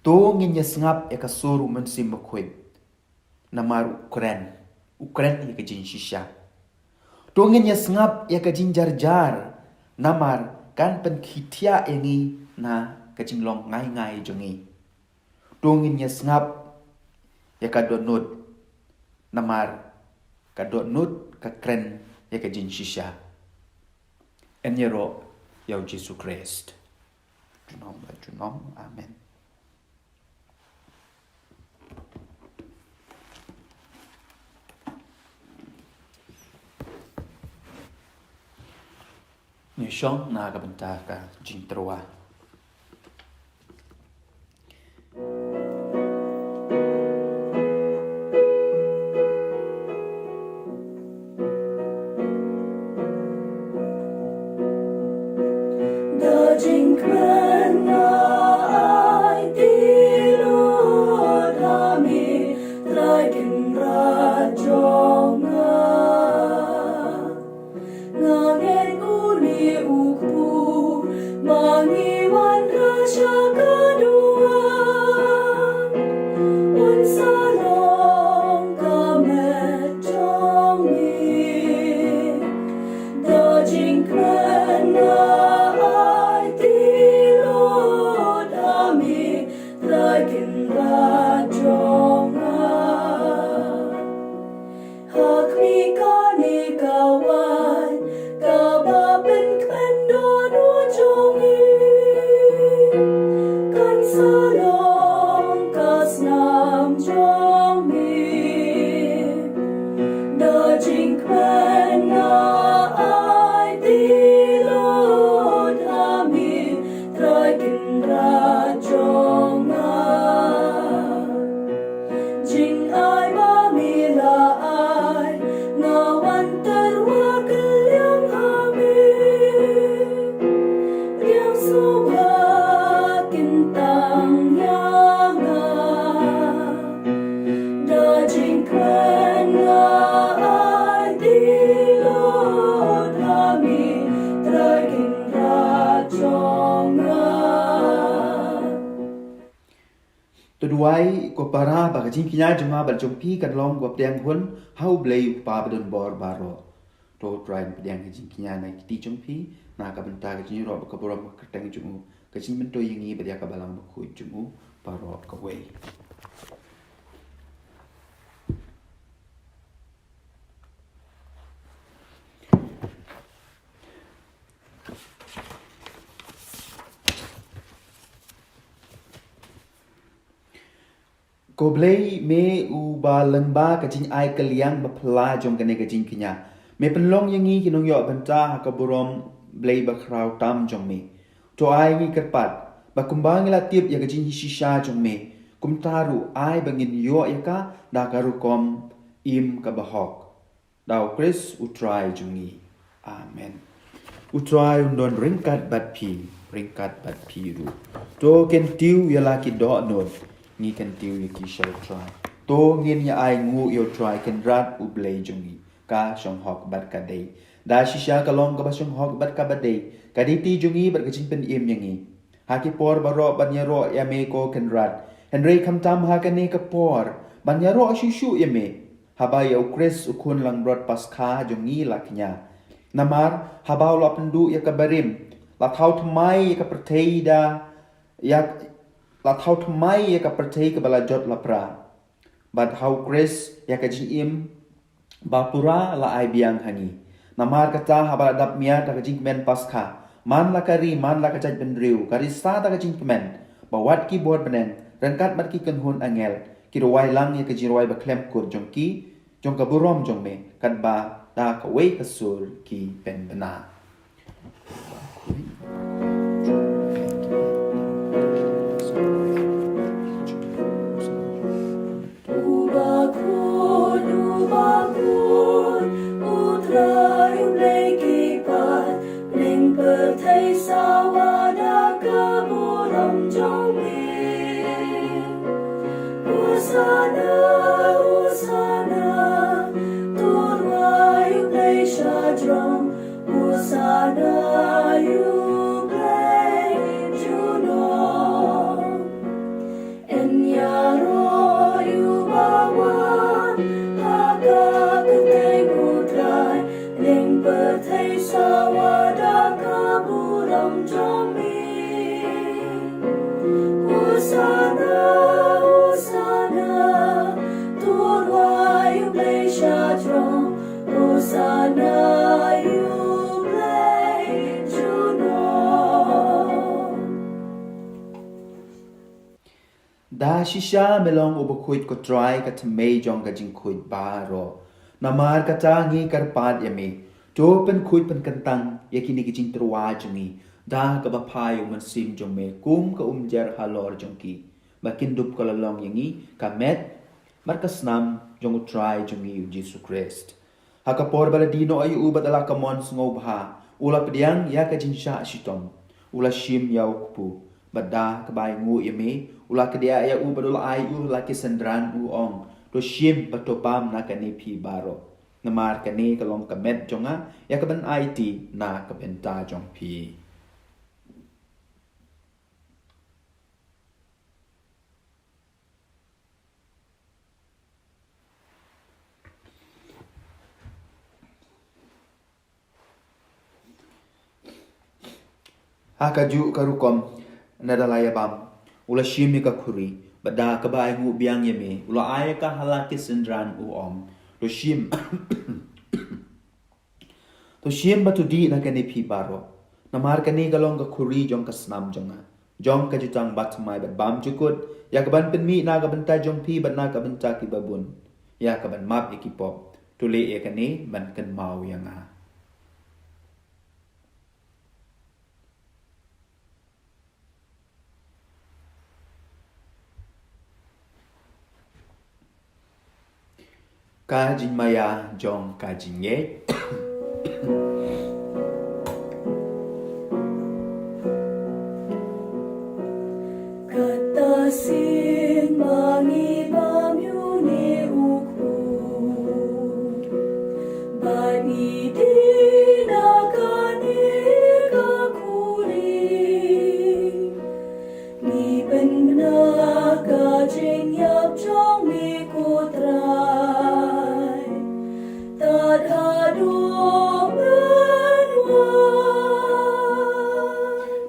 To ngin ïa sngap ïa ka sur u Mynsiem Bakhuid. Namar u kren, u kren ïa ka jingshisha. To ngin ïa sngap ïa ka jingjarjar, namar kan pynkhie thiah ïa ngi na ka jinglong ngai ngai jong ngi. To ngin ïa sngap ïa ka dohnud, namar ka dohnud ka kren ïa ka jingshisha. Yn ïaroh ïa u Jisu Khrist. Junom la junom. Amen. Ngi shong na ka bynta ka jingtyrwa. Da jingkmen nga ai ti lut ha me, Trai Kynrad jong nga. Nga ngeit une u kpu ba ngi wanrah sha ka duwan, un sa long ka met jong ngi. Da jingkmen nga ai ti lut ha me, Trai Kynrad jong nga. Ha khmih kane ka waiñ kaba pynkmen dohnud jong ngi, kan sa long ka snam jong ngi. Da jingkmen nga ai ti lut ha me, Trai Kynrad jong nga. Jingai ba me la ai, nga wan tyrwa kylliang ha me. Pdiang sngewbha kyntang ïa nga. Da jingkmen nga ai ti lut ha me, Trai Kynrad jong nga. To duwai ko para ba ka jingkñia jong nga bad jong phi kan long kaba pdiang hun ha U Blei U Kpa badonbor baroh. To Trai, pdiang ka jingkñia na ki kti jong phi, na ka bynta ka jingïaroh bad ka burom ka kyrteng jong u, ka jingmyntoi ïa ngi bad ïa ka balang bakhuid jong u baroh kawei. Ko Blei, me uba lyngba ka jingai kylliang baphylla jong kane ka jingkñia, me pynlong ïa ngi ki nongïoh bynta ha ka burom Blei bakhraw tam jong me. To ai ngi kyrpad ba kumba ngi la tip ïa ka jingshisha jong me, kumta ruh ai ba ngin ïoh ïa ka da ka rukom im kaba hok. Da U Khrist U Trai jong ngi. Amen. U Trai un don ryngkat bad phi, ryngkat bad phi ruh. To kyntiew ïa la ki dohnud, ngi kyntiew ïa ki sha U Trai. To ngin ïa ainguh ïa U Trai Kynrad U Blei jong ngi, ka shong hok bad ka dei. Da shisha ka long kaba shong hok bad kaba dei, ka dei ti jong ngi bad ka jingpynim ïa ngi ha ki por baroh ban ïaroh ïa me ko Kynrad. Hynrei khamtam ha kane ka por ban ïaroh shuh shuh ïa me, haba ïa U Khrist U Khun Langbrot Paskha jong ngi la kñia. Namar haba u la pynduh ïa ka barim, la thaw thymmai ïa ka pyrthei da, ïa, la thaw thymmai ïa ka pyrthei kaba la jot la pra. Bad ha U Khrist ïa ka jingim bapura la ai biang ha ngi. Namar kata haba la dap miat ha ka jingkmen Paskha, man la ka ri, man la ka jaitbynriew, ka risa da ka jingkmen, ba wat ki bor bneng ryngkat bad ki kynhun angel ki rwai lang ïa ka jingrwai bakhlem kut jong ki, jong ka burom jong me, katba da kawei ka sur ki pynbna. Uba khun, uba khun, U Trai U Blei kein pat, ling pyrthei sawa da ka burom jong me. Hosana, Hosana, to rwai U Blei shajrong. Hosana ïa U Blei junom. Yn ïaroh ïa uba wan ha ka kyrteng U Trai, ling pyrthei sawa da ka burom jong me. Hosana, Hosana, to rwai U Blei shajrong. Hosana ïa U Blei junom. Da shisha me long uba khuid ko Trai, ka thymmei jong ka jingkhuid baroh. Namar kata ngi kyrpad ïa me, to pynkhuid pynkyntang ïa kine ki jingtyrwa jong ngi da kaba phai U Mynsiem jong me kum ka umjer halor jong ki, ba kin dup ka la long ïa ngi ka met bad ka snam jong U Trai jong ngi U Jisu Khrist. Ha ka por ba la die noh ïa u bad la ka mon sngewbha, u la pdiang ïa ka jingshah shitom, u la shim ïa u kpu, bad da kaba ainguh ïa me, u la kdiah ïa u bad u la ai u ha la ki synran, u ong: To shim bad to bam na kane phi baroh, namar kane ka long ka met jong nga, ïa kaban aiti na ka bynta jong phi. Ha kajuh ka rukom, nada la ïa bam, u la shim ïa ka khuri, bad da kaba ainguh biang ïa me, u la ai ïa ka ha la ki synran, u ong: To shim To shim bad to dih na kane phi baroh, namar kane ka long ka khuri jong ka snam jong nga, jong ka jutang bathymmai bad bymjukut, ïa kaban pynmih na ka bynta jong phi bad na ka bynta ki babun, ïa kaban map ïa ki pop. To leh ïa kane ban kynmaw ïa nga. Ka jingmaïa jong ka jingngeit. Kata sien ba ngi bam ïa une u kpu, ba ngi dih na kane ka khuri, ngi pynbna ka jingïap jong me ko Trai. Tad haduh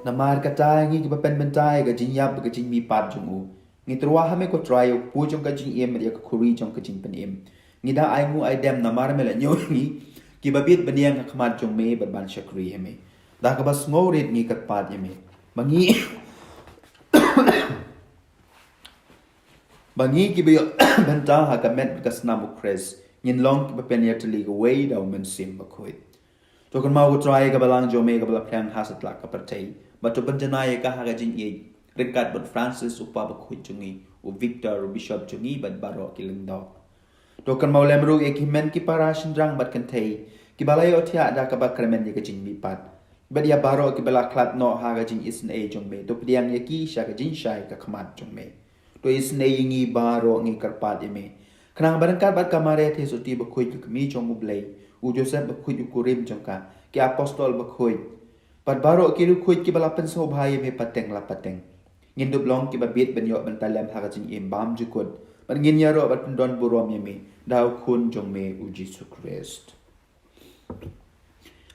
Namar kata ngi kiba pynbynta ïa ka jingïap bad ka jingmihpat jong u, ngi tyrwa ha me ko Trai ïa u kpu jong ka jingim bad ïa ka khuri jong ka jingpynim. Ngi da ainguh aidem namar me la ñiew ïa ngi kiba bit bniang ha khmat jong me bad ban shakri ïa me. Da kaba sngewrit ngi kyrpad ïa me ba ngi ba ngi kiba ïoh bynta ha ka met bad ka snam u Khrist ngin long kiba pynïatylli kawei da u Mynsiem Bakhuid. To kynmaw ko Trai ka balang jong me kaba la pdiang ha satlak ka pyrthei, bad to pynjanai ïa ka ha ka jingïeit ryngkat bad Francis u Papa Bakhuid jong ngi, u Victor u Bishop jong ngi bad baroh ki lyngdoh. To kynmaw lem ruh ïa ki hynmen ki para shynrang bad kynthei kiba la ïohthiah da kaba kyrmen ïa ka jingmihpat, bad ïa baroh kiba la khlad noh ha ka jingisynei jong me, to pdiang ïa ki sha ka jingshai ka khmat jong me. To isynei ïa ngi baroh, ngi kyrpad ïa me, khnang ba ryngkat bad ka Maria Theisotti Bakhuid ka kmie jong u Blei, u Joseph Bakhuid u kurim jong ka, ki apostol bakhuid, bad baroh ki riewkhuid kiba la pynsngewbha ïa me pateng la pateng, ngin dup long kiba bit ban ïoh bynta lem ha ka jingim bymjukut, bad ngin ïaroh bad pyndonburom ïa me da u Khun jong me u Jisu Khrist.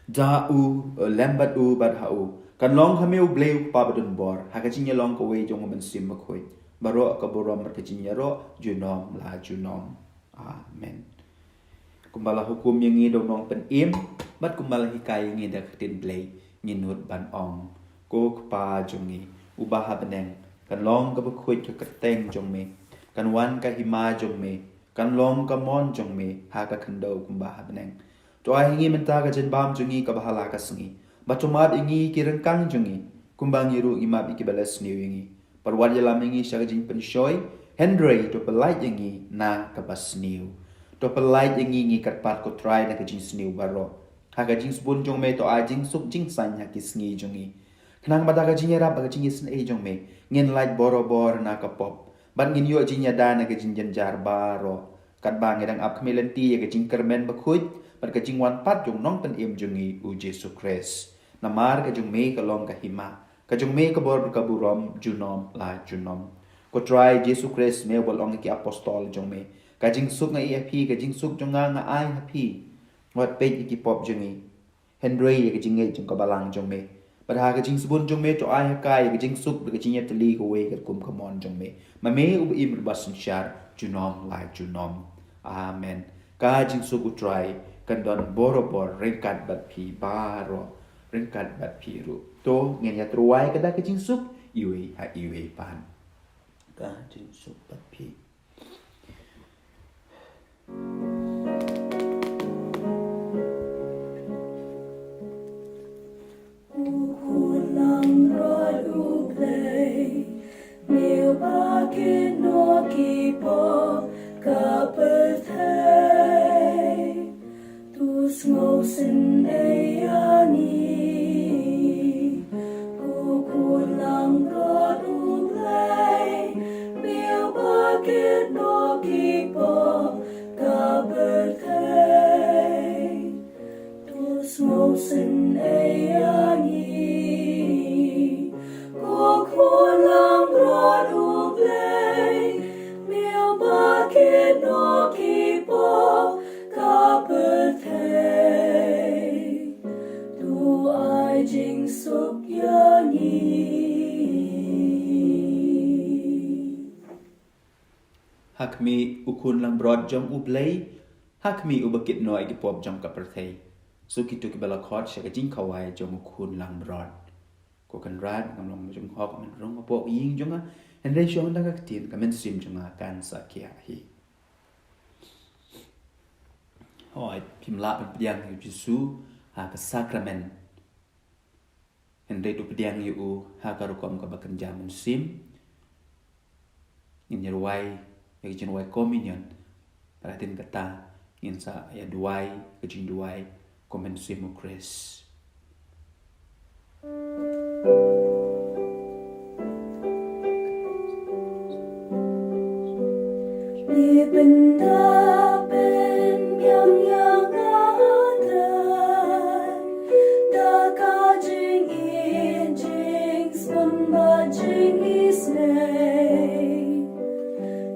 Da u, lem bad u, bad ha u, kan long ha me u Blei u Kpa badonbor, ha ka jingïalong kawei jong u Mynsiem Bakhuid, baroh ka burom bad ka jingïaroh junom la junom. Amen. Kumba la hukum ïa ngi da u Nongpynim, bad kumba la hikai ïa ngi da ka ktien Blei, ngin nud ban ong: Ko Kpa jong ngi uba ha bneng, kan long ka bakhuid ka kyrteng jong me, kan wan ka hima jong me, kan long ka mon jong me ha ka khyndew kumba ha bneng. To ai ha ngi mynta ka jingbam jong ngi kaba ha la ka sngi, bad to map ïa ngi ki ryngkang jong ngi, kumba ngi ruh ngi map ïa kiba la sniew ïa ngi. Bad wat ïalam ïa ngi sha ka jingpynshoi, hynrei to pyllait ïa ngi na kaba sniew. To pyllait ïa ngi, ngi kyrpad ko Trai, na ka jingsniew baroh. Ha ka jingsbun jong me to ai jingsuk jingsaiñ ha ki sngi jong ngi, khnang ba da ka jingïarap bad ka jingisynei jong me ngin lait borabor na ka pop, bad ngin ïoh jingïada na ka jingjynjar baroh, katba ngi dang ap khmih lynti ïa ka jingkyrmen bakhuid bad ka jingwan pat jong u Nongpynim jong ngi u Jisu Khrist. Namar ka jong me ka long ka hima, ka jong me ka bor bad ka burom junom la junom. Ko Trai Jisu Khrist, me uba la ong ïa ki apostol jong me: Ka jingsuk nga ai ha phi, ka jingsuk jong nga nga ai ha phi. Wat peit ïa ki pop jong ngi, hynrei ïa ka jingngeit jong ka balang jong me. Bad ha ka jingsbun jong me to ai ha ka ïa ka jingsuk bad ka jingïatylli kawei katkum ka mon jong me, ma me uba im bad uba synshar junom la junom. Amen. Ka jingsuk u Trai kan don borabor ryngkat bad phi baroh, ryngkat bad phi ruh. To ngin ïa tyrwa ïa ka da ka jingsuk iwei ha iwei pat. Ka jingsuk bad phi. U Khun langbrot U Blei, me uba kit noh ki pop ka pyrthei, to sngewsynei ïa ngi. U Khun langbrot U Blei, me uba kit noh ki pop ka pyrthei, to sngewsynei ïa ngi. Ko Khun langbrot U Blei, me uba kit noh ki pop ka pyrthei, to ai jingsuk ïa ngi. Ha khmih, U Khun langbrot jong U Blei, ha khmih uba kit noh ïa ki pop jong ka pyrthei. Suk kito kiba la khot sha ka jingkhawai jong U Khun langbrot. Ko Kynrad, ngam long ba jong hok, men rung hapoh ka ïing jong nga, hynrei shuh da ka ktien ka mynsiem jong nga kan sa khiah hi. Hooid, phim lah ban pdiang ïa U Jisu ha ka sakramen, hynrei to pdiang ïa u ha ka rukom kaba kynja mynsiem. Ngin ïa rwai ïa ka jingrwai communion. Bad hadien kata ngin sa ïa duwai ka jingduwai kum u Mynsiem u Khrist. Pynda pynbiang ïa nga da ka jingïeit, jingsngewbha, jingisynei.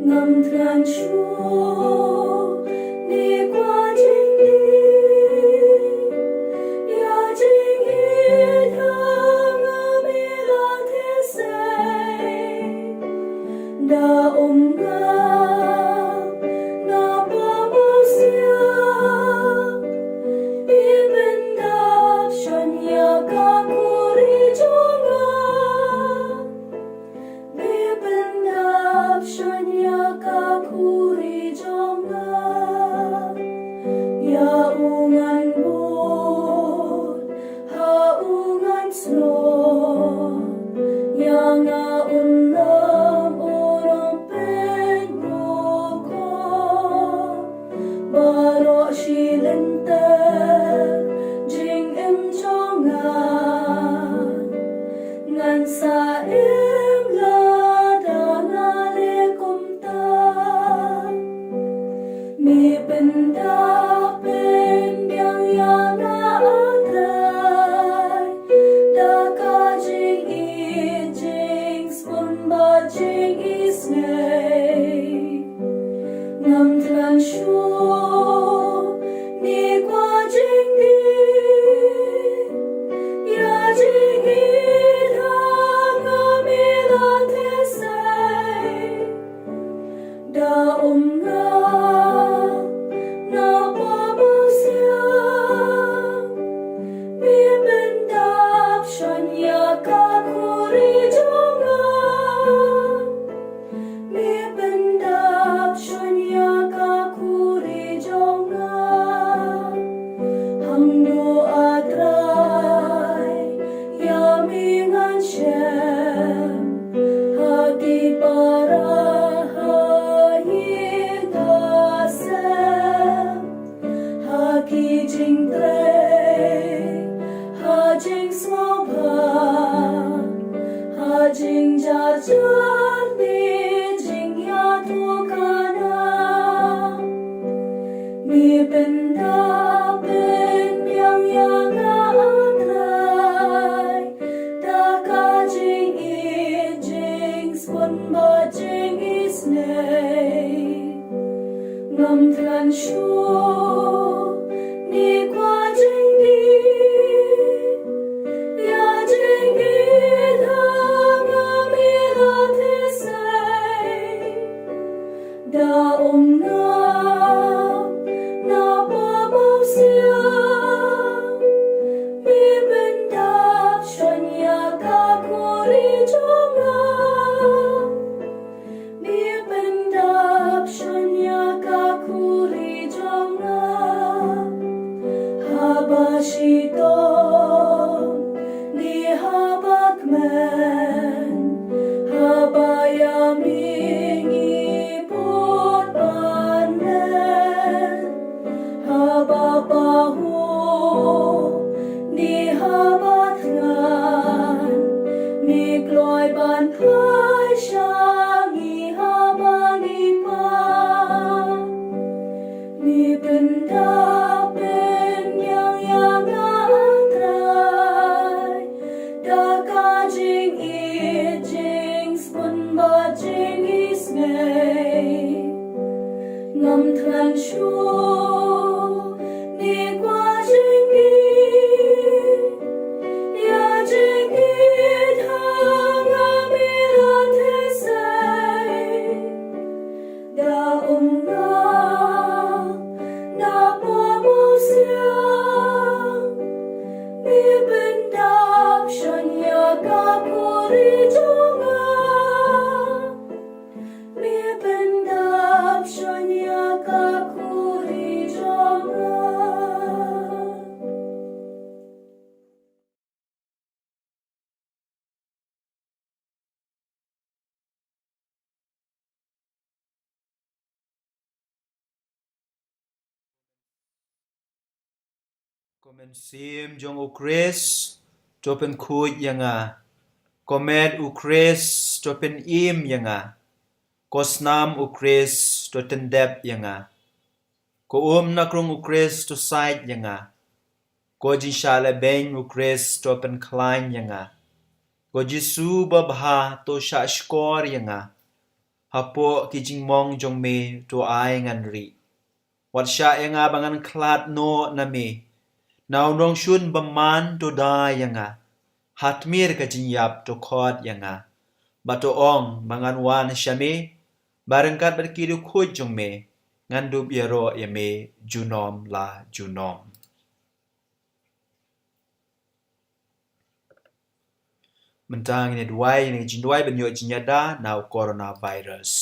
Ngam thrang shuh ne kwah jingïeit, ïa jingïeit ha nga me Sa im la da nga leh kumta. Me pyndap pynbiang ïa nga, A Trai, da ka jingïeit, jingsbun bad jingisynei. Ngam thrang shuh ne kwah jingdih, ïa jingïeit ha nga me la theh sei. Da um nga na poh bawsiang, me pyndap shon ïa ka khuri jong nga. Me pyndap shon ïa ka khuri jong nga. Hangno, A Trai, ïa me ngan shem? Ha ki para, ha ïing ha sem, ha ki jingtrei, ha jingsngewbha, ha jingjarjar ne jingïathuhkhana. Me pyndap pynbiang ïa nga, A Trai, da ka jingïeit, jingsbun bad jingisynei. Ngam thrang shuh ne kwah jingdih, ïa jingdih ha nga me la theh sei. Da um nga na poh bawsiang, me pyndap shon ïa ka khuri jong nga. Me pyndap shon ïa ka khuri jong nga. Haba shitom ne haba kmen, haba ïa me ngi bud ban len, haba pahuh ne haba thngan, me kloi ban phai sha ngi haba ngi pan. Me pyndap pynbiang ïa nga, A Trai, da ka jingïeit, jingsbun bad jingisynei. Ngam thrang shuh ne kwah jingdih, ïa jingdih ha nga me la theh sei. Da um nga na poh bawsiang, me pyndap shon ïa ka khuri jong nga. Me pyndap shon ïa ka khuri jong nga. Ko mynsiem jong u Khrist, to pynkhuid ïa nga. Ko met u Khrist, to pynim ïa nga. Ko snam u Khrist, to tyndep ïa nga. Ko um na krung u Khrist, to sait ïa nga. Ko jingshah lehbeiñ u Khrist, to pynkhlaiñ ïa nga. Ko Jisu babha, to shah shkor ïa nga. Hapoh ki jingmong jong me, to ai ngan rieh. Wat shah ïa nga ba ngan khlad noh na me. Na u nongshun bymman, to da ïa nga. Ha tmier ka jingïap, to khot ïa nga. Bad to ong ba ngan wan sha me, ba ryngkat bad ki riewkhuid jong me, ngan dup ïaroh ïa me junom la junom. Mynta ngin ïa duwai, ngin ïa jingduwai ban ïoh jingïada na u coronavirus.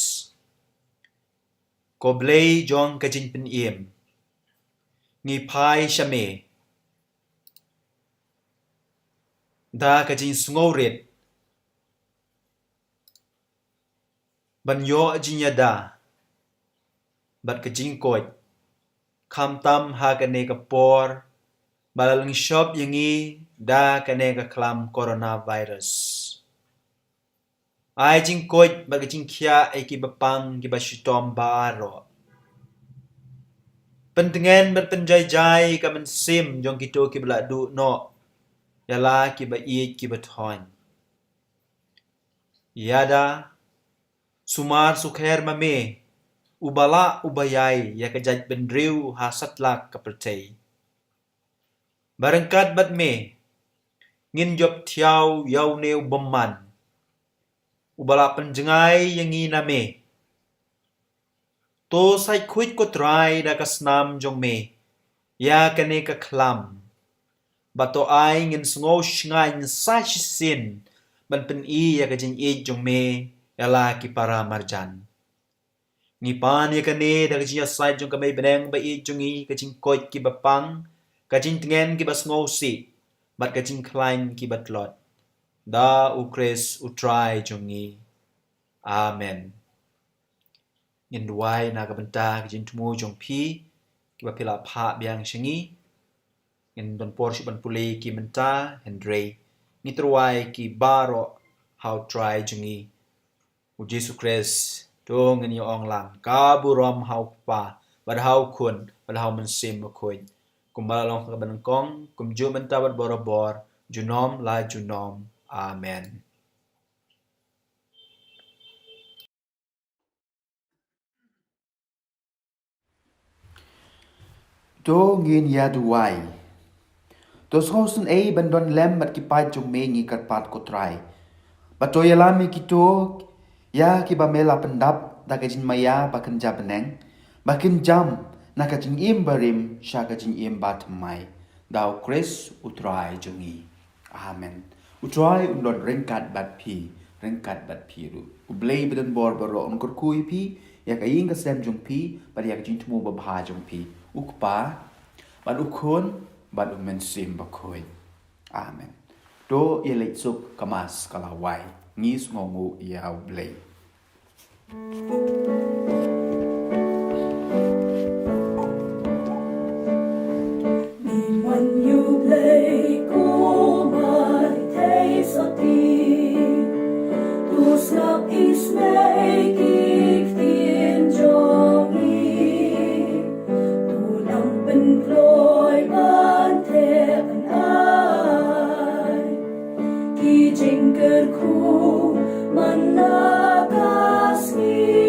Ko Blei jong ka jingpynim, ngi phai sha me da ka jingsngewrit ban ïoh jingïada bad ka jingkoit, khamtam ha kane ka por ba la lyngshop ïa ngi da kane ka khlam coronavirus. Ai jingkoit bad ka jingkhiah ïa kiba pang kiba shitom baroh. Pyntngen bad pynjaijai ka mynsiem jong kito kiba la duh noh ïa la kiba ïeit kiba thoiñ. Ïada, sumar sukher ma me, uba lah uba ïai ïa ka jaitbynriew ha satlak ka pyrthei. Ba ryngkat bad me ngin jop thiaw ïa une u bymman uba la pynjngai ïa ngi na me. To sait khuid, ko Trai, da ka snam jong me ïa kane ka khlam, bad to ai ngin sngew shngaiñ sa shisien ban pyni ïa ka jingïeit jong me ïa la ki para marjan. Ngi pan ïa kane da ka jingïasaid jong ka mei bneng ba ïeit jong ngi, ka jingkoit kiba pang, ka jingtngen kiba sngewsih, bad ka jingkhlaiñ kiba tlot, da U Khrist U Trai jong ngi. Amen. Ngin duwai na ka bynta ka jingthmu jong phi kiba phi la phah biang sha ngi. Ngin don por shuh ban pule ki mynta, hynrei ngi tyrwa ïa ki baroh ha U Trai jong ngi U Jisu Khrist. To ngin ïa ong lang: Ka burom ha U Kpa, bad ha U Khun, bad ha U Mynsiem Bakhuid, kumba la long ha kaba nyngkong, kumjuh mynta bad barabor, junom la junom. Amen. To ngin ïa duwai. To sngewsynei ban don lem bad ki paid jong me, ngi kyrpad, ko Trai. Bad to ïalam ïa kito ïa kiba me la pyndap da ka jingmaïa ba kynja bneng, ba kin jam na ka jingim barim sha ka jingim bathymmai, da U Khrist U Trai jong ngi. Amen. U Trai un don ryngkat bad phi, ryngkat bad phi ruh. U Blei badonbor baroh un kyrkhu ïa phi, ïa ka ïing ka sem jong phi, bad ïa ka jingthmu babha jong phi. U Kpa, bad U Khun, bad U Mynsiem Bakhuid. Amen. To ïa leit suk, ka Mass ka la wai. Ngi sngewnguh ïa U Blei. Ngi mon ïa U Blei, ko Mathei Sotti, to sngap isynei ki ktien jong ngi, to nang pynkloi ban thep ban ai ki jingkyrkhu man la ka sngi.